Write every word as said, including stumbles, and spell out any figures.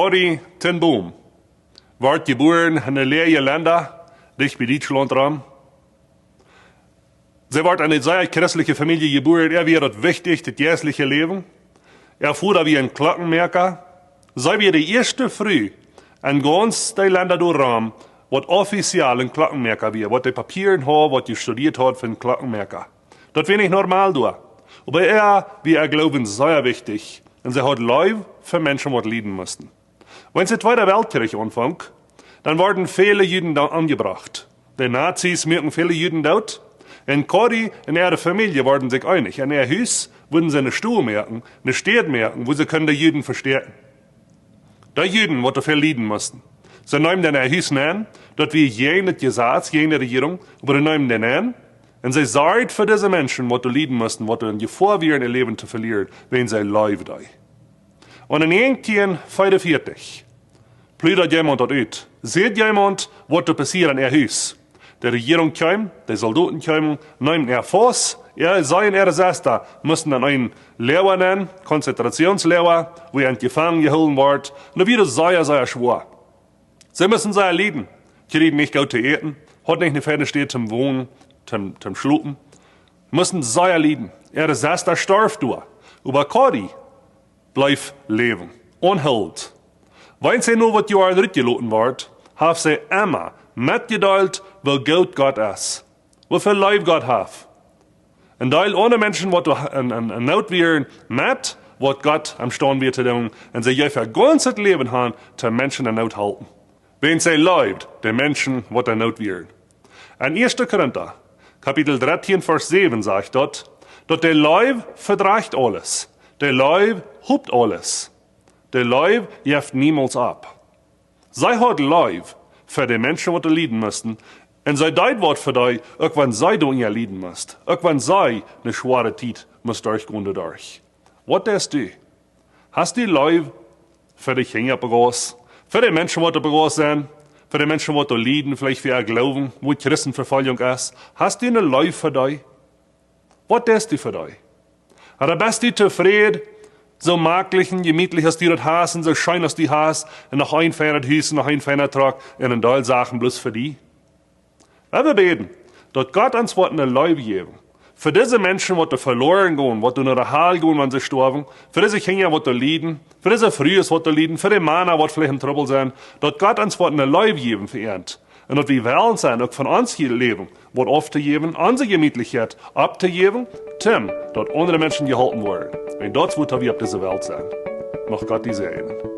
Corrie ten Boom wort jebuaren en de Läaje Lenda, dicht bie Dietschlaunt rom. See wort en eene sea christliche Famielje jebuaren. Äa wia daut wichtich, daut jeistliche Läwen. Äa Voda wia een Klockenmoaka. See wia de ieeschte Fru en gaunz de Lenda doa rom, waut offiziell een Klockenmoaka wia, waut de Papieren haud, waut jestudieet haud fa een Klockenmoaka. Daut wia nich normal doa. Oba äa wia äa Gloowen sea wichtich. Un see haud Leew fa Menschen, waut lieden musten. Wan de Tweede Weltkjrich aunfunk, dan worden väle Juden doa omjebrocht. De Nazis muaken väle Juden doot. Un Corrie un äare Famielje worden sikj eenich. En äa Hus wudden see eene Stow moaken, eene Städ moaken, wua see kunnen de Juden vestäakjen. De Juden, waut doa väl lieden musten. See neemen dan äa Hus nenn, daut wia jäajen daut Jesaz, jäajen de Rejierunk, oba see neemen dan nenn. Un see sorjd fa dise Menschen, waut doa lieden musten, waut doa en Jefoa wieren, äa Läwen to velieren, wäajen see leewd dee. Un en näajentieen fiewunvieetich pludad jemaunt daut ut. Säd jemaunt, waut doa passieed en äa Hus. De Rejierunk kjeem, de Soldoten kjeemen, neemen äa faust, äa, see un äare Sesta musten en een Loaga nenn, Konzentrazionsloaga, wua äa jefangen jehoolen wort. Un daut wia sea, sea schwoa. See musten sea lieden. Kjrieejen nich goot to äten, hauden nich eene feine Städ toom wonen, toom, toom schlopen. Musten sea lieden. Äare Sesta storf doa. Oba Corrie bleef läwen. Un hilt. Wan see nu waut Joaren rutjeloten wort, haft see emma metjedeelt, woo goot Gott es. Woo väl Leew Gott haft. Un deeld aundre Menschen, waut doa en, en, en Noot wieren, met, waut Gott emstaund wia to doonen. Un see jeef äa gaunzet Läwen han, de Menschen en Noot halpen. Wäajen see leewd de Menschen, waut en Noot wieren. En ieeschte Korinta, Kapitel dartieen, Varsch säwen sajcht daut, daut de Leew vedrajcht aules. De Leew hopt aules. De Leew jeft niemols opp. See haud Leew fa de Menschen, waut doa lieden musten. Un see deed waut fa dee, uk wan see doa lieden must. Uk wan see eene schwoare Tiet must derchgonen doaderch. Waut deist du? Hast du Leew fa de Kjinja opp de Gauss? Fa de Menschen, waut opp de Gauss sent? Fa de Menschen, waut doa lieden, veleicht fa äa Gloowen, wua Christenvefoljunk es? Hast du eene Leew fa dee? Waut deist du fa dee? Ooda best du tofräd, soo maklich un jemietlich aus du daut hast un soo scheen aus du hast un noch een feinet Hus un noch een feina Truck un een Deel Sachen bloos fa die? Lot ons bäden, daut Gott ons woat eene Leew jäwen fa dise Menschen, waut doa veloaren gonen, waut doa no de Hal gonen, wan see stoawen, fa dise Kjinja, waut doa lieden, fa dise Frues, waut doa lieden, fa de Mana, waut veleicht en Trubbel sent, daut Gott ons woat eene Leew jäwen fa an. Un daut wie wellen sennen, uk von ons hia Läwen waut auftojäwen, onse Jemietlichkjeit auftojäwen, toom daut aundre Menschen jeholpen woaren. Un daut es wuatoo wie opp dise Welt sent. Mucht Gott die säajnen.